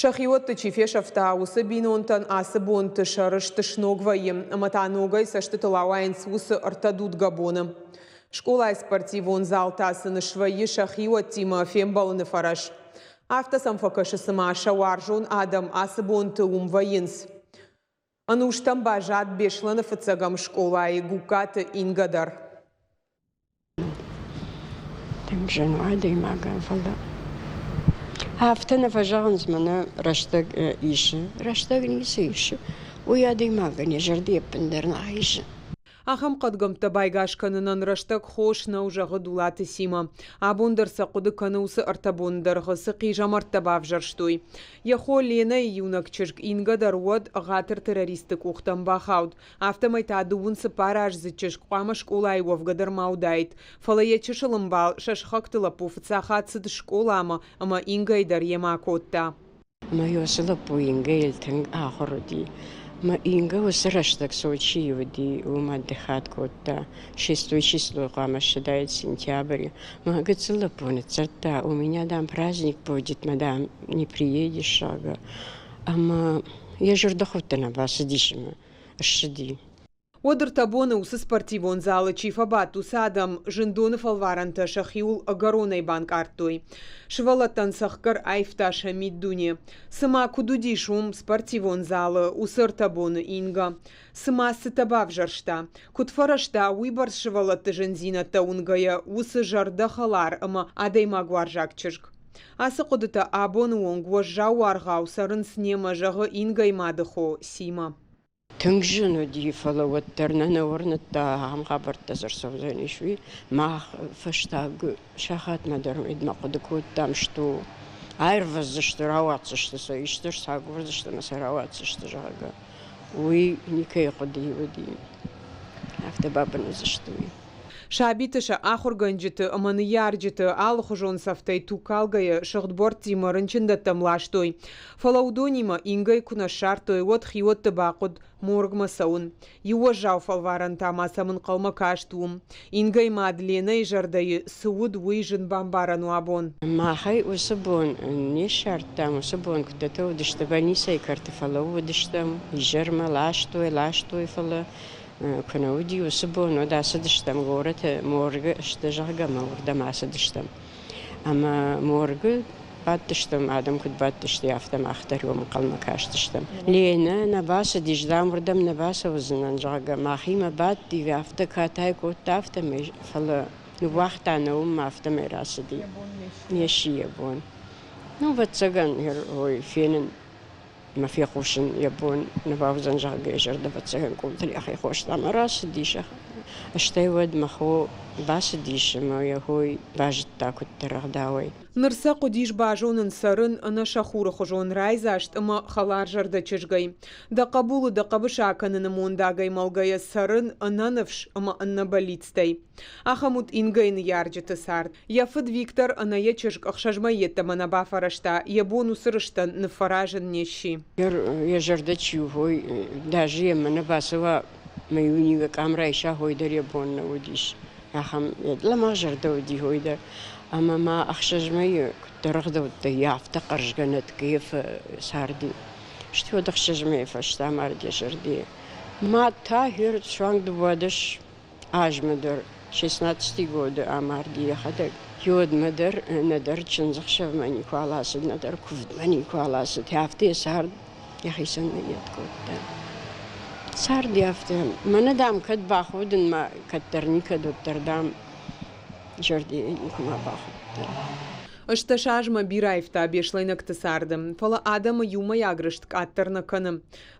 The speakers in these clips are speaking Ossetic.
Сӕхиуӕтты чи фесӕфта, уыцы бинонтӕн ацы бонты сӕ рыст сног вӕййы ӕмӕ та ногӕй цӕстытыл ауайынц уыцы ӕртӕ дудгӕ боны. Скъолайы спортивон зал та сын свӕййы сӕхиуӕттимӕ фембӕлыны фӕрӕз. Афтӕ сӕм фӕкӕсы, цыма сӕ уарзон адӕм ацы бонты уым вӕййынц. Ӕнустӕм баззад Беслӕны фыццӕгӕм скъолайы Гугкаты Инга дӕр. Тынг зын у адӕймагӕн, фӕлӕ афтӕ нӕ фӕзӕгъынц, мӕнӕ рӕстӕг исы. Рӕстӕг ницы исы. Уый адӕймагӕн йӕ зӕрдӕ ӕппындӕр нӕ айсы. Ахӕм хъӕдгӕмттӕ байгас кӕнынӕн рӕстӕг хос нӕу, зӕгъы Дулаты Симӕ. Абон дӕр сӕ хъуыды кӕны уыцы ӕртӕ боны дӕргъы цы хъизӕмӕрттӕ бавзӕрстой. Йӕ хо Ленӕйы иунӕг чызг Инга дӕр уӕд ӕгъатыр террористты къухтӕм бахауд. Афтӕмӕй та дыууын цыппараздзыд чызг хъуамӕ скъолайы уӕвгӕ дӕр ма уыдаид. Фӕлӕ йӕ чысыл ӕмбал сӕ сыхӕгты лӕппу фыццаг цыд скъоламӕ ӕмӕ Ингӕйы дӕр йемӕ акодта. Мӕ уыцы лӕппу Ингӕйыл тынг ахуыр уыди. Мӕ Инга уыцы рӕстӕг Сочийы уыди, уым отдыхать кодта. Шестой число хъуамӕ ссыдаид сентябры. Мӕ гыццыл лӕппу ныдздзырдта, у меня, дам, праздник будет, мӕ, дам, не приедешь, зӕгъгӕ. Ӕмӕ йӕ зӕрдӕхудты нӕ бацыдис ӕмӕ ссыди. Уӕд ӕртӕ боны уыцы спортивон залы чи фӕбадт, уыцы адӕм зындоны фӕлварӕнтӕ сӕхиуыл ӕгӕронӕй банкъардтой. Сывӕллӕттӕн цӕхгӕр аивта сӕ миддуне. Цыма куыд уыдис уым, спортивон залы, уыцы ӕртӕ боны Инга? Цыма цытӕ бавзӕрста? Куыд фӕрӕзта уыйбӕрц сывӕллӕтты зындзинӕдтӕ уынгӕйӕ уыцы зӕрдӕхӕлар ӕмӕ адӕймагуарзаг чызг? Ацы хъуыдытӕ абоны онг уӕззау уаргъау цӕрынц немӕ, зӕгъы Ингайы мады хо Симӕ. Тынг зын уыди, фӕлӕ уӕддӕр нӕ нӕ уырныдта, ахӕм хабӕрттӕ дзы ӕрцӕудзӕнис, уый. Мах фӕстаг сахатмӕ дӕр уӕдмӕ хъуыды кодтам, что аирвӕздзысты, рауадздзысты сӕ, исты сагурдзысты ӕмӕ сӕ рауадздзысты, зӕгъгӕ. Уый никӕй хъуыдыйы уыди. Афтӕ бабын уыдзысты уый. Сабиты сӕ ахуыргӕнджыты ӕмӕ ныййарджыты алыхуызон цӕфтӕй тугкалгӕйӕ сыгъд буӕрттимӕ рынчындӕттӕм ластой. Фӕлӕ уыдонимӕ Ингӕй куы нӕ ссардтой, уӕд хиуӕтты бахъуыд моргмӕ цӕуын. Иу уӕззау фӕлварӕн та ма сӕм ӕнхъӕлмӕ каст уым. Ингӕйы мад Ленӕйы зӕрдӕйы цы уыд, уый зын бамбарӕн у абон. Махӕй уыцы бон не ссардтам, уыцы бон куыдтӕтӕ уыдысты, больницӕйы кӕрты фӕлӕууыдыстӕм, изӕрмӕ ластой, ластой, фӕлӕ Куы нӕ уыди уыцы бон, уӕд ацыдыстӕм горӕты моргы сты, зӕгъгӕ, ӕмӕ уырдӕм ацыдыстӕм. Ӕмӕ моргы бадтыстӕм, адӕм куыд бадтысты, афтӕ мах дӕр уым ӕнхъӕлмӕ кастыстӕм. Ленӕ нӕ бацыдис, дам, уырдӕм нӕ бацӕудзынӕн, зӕгъгӕ, махимӕ бадти, афтӕ катай кодта, афтӕмӕй, фӕлӕ ныууагъта нӕ уым, афтӕмӕй рацыди. Не сси йӕ бон. Ну, ӕвӕццӕгӕн, ой, фенын мӕ фехъусын йӕ бон нӕ бауыдзӕн, зӕгъгӕ, йӕ зӕрдӕ ӕвӕццӕгӕн къултыл йӕхи хоста ӕмӕ рацыдис. Стӕй уӕд мӕ хо бацыдис ӕмӕ йӕ хой базыдта куыддӕр ӕгъдауӕй. Ныр сӕ хъуыдис базонын цӕрын ӕнӕ сӕ хуры хуызон райдзаст ӕмӕ хӕларзӕрдӕ чызгӕй. Дӕ хъӕбулы дӕ хъӕбысы акӕныны мондагӕй мӕлгӕйӕ цӕрын ӕнӕныфс ӕмӕ ӕнӕбӕллицтӕй. Ахӕм уыд Ингӕйы ныййарджыты цард. Йӕ фыд Виктор ӕнӕ йӕ чызг ӕхсӕзмӕ йеддӕмӕ нӕ бафӕрӕзта, йӕ бон уыцы рыстӕн ныффӕразын не сси. Йӕ зӕрдӕ чи у, уый даже йемӕ нӕ бацӕуа, мӕ иунӕг къам райса, уый дӕр йӕ бон нӕ уыдис. Ахӕм лӕмӕгъ зӕрдӕ уыди уый дӕр. Ӕмӕ ма ӕхсӕз мӕйы куыддӕр ӕгъдӕуттӕ йӕ афтӕ хъӕрзгӕ нӕтгӕйӕ фӕцарди. Стӕй уӕд ӕхсӕз мӕйы фӕстӕ амард йӕ зӕрдӕйы. Мад та гьер суанг дыууадӕс азмӕ дӕр шестнадцати годы амарди йӕхӕдӕг. Йодмӕ дӕр нӕдӕр чындзӕхсӕвмӕ никуал ацыд, нӕдӕр куывдмӕ никуал ацыд. Афтӕ йӕ цард йӕхицӕн ныййад кодта. Царди афтӕ. Мӕнӕ, дам, кӕд баходынмӕ кӕддӕр никӕд, уӕддӕр, дам, зӕрдейӕ никуыма бахудтӕн. Ӕстдӕс азмӕ бирӕ аивта беслӕйнӕгты царды, фӕлӕ адӕмы иумӕйаг рыст къаддӕр нӕ кӕны.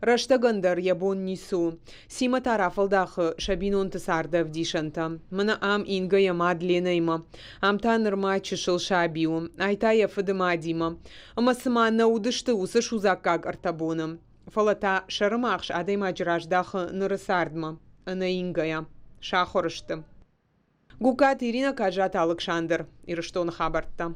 Рӕстӕгӕн дӕр йӕ бон ницы у. Симӕ та рафӕлдахы сӕ бинонты царды ӕвдисӕнтӕ. Мӕнӕ ам Инга йӕ мад Ленӕимӕ. Ам та нырма чысыл саби у. Ай та йӕ фыды мадимӕ. Ӕмӕ цыма нӕ уыдысты уыцы судзаггаг ӕртӕ боны. Фӕлӕ та сӕрымагъз адӕймаджы раздахы ныры цардмӕ. Ӕнӕ Ингӕйӕ. Сахуыр сты. Гугкаты Иринӕ, Каджаты Алыксандр. Ирыстоны хабӕрттӕ.